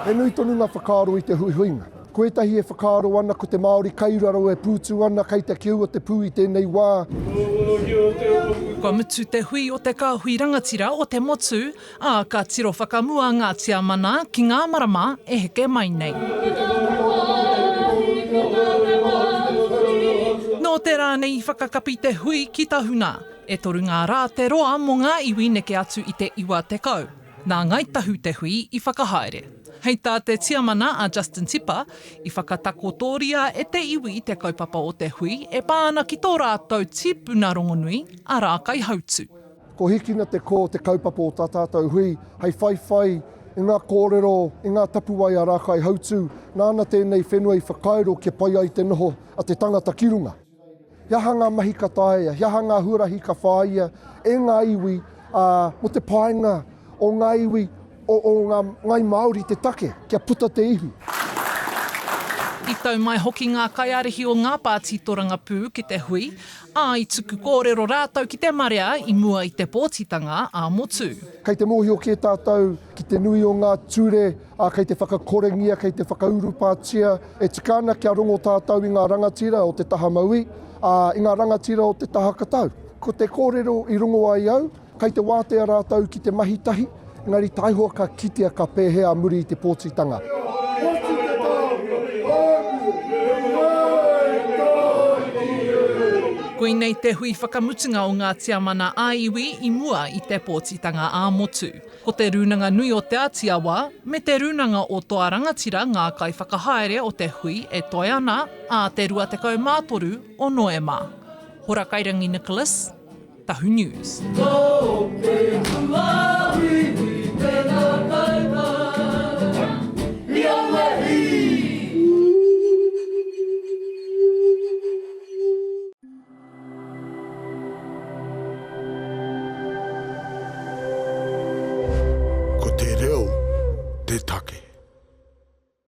He nui tonu ngā whakaaro i te huihuinga. Ko ētahi e whakaaro ana ko te Māori kai raro e pūtu ana kei te kiu o te pū i tēnei wā. Kua mutu te hui o te kāhui rangatira o te motu, ā, ka tiro whakamua ngā tiamana ki ngā marama e heke mai nei. Nō te rā nei i whakakapi te hui ki Tahuna. E toru ngā rā te roa mō ngā iwi neke atu i te 90. Nā Ngāi Tahu te hui i whakahaere. Hei tā te tiamana a Justin Tipa, i whakatakotoria e te iwi te kaupapa o te hui e pā ana ki tō rātou tipuna rongonui, a Rākaihautū. Ko Hikina te Kō te kaupapa o tā tātou hui hei whaiwhai i ngā kōrero, i ngā tapuwae a Rākaihautū, nāna tēnei whenua i whakairo kia pai ai te noho a te tangata ki runga. He aha ngā mahi ka taea, he aha ngā huarahi ka whāia e ngā iwi, ā, mō te painga o ngā iwi, o, o ngā Ngāi Māori te take, kia puta te ihu. I tau mai hoki ngā kaiārahi o ngā pāti torangapū ki te hui, ā, i tuku kōrero rātou ki te marea i mua i te pōtitanga ā-motu. Kei te mōhio kē tātou ki te nui o ngā ture, ā, kei te whakakorengia, kei te whakaurupātia. E tika ana kia rongo tātou i ngā rangatira o te taha mauī, ā, i ngā rangatira o te taha katau. Ko te kōrero i rongo ai au, kei te wātea rātou ki te mahi tahi, engari taihoa ka kitea ka pēhea a muri i te pōtitanga. Koinei te hui whakamutunga o ngā tiamana ā-iwi i mua i te pōtitanga ā-motu. Ko Te Rūnanga Nui o Te Āti Awa me Te Rūnanga o Toa Rangatira ngā kaiwhakahaere o te hui e toe ana ā te 23 o Noema. Hora Kairangi Nicholas, Tahu News. Ko te reo te take.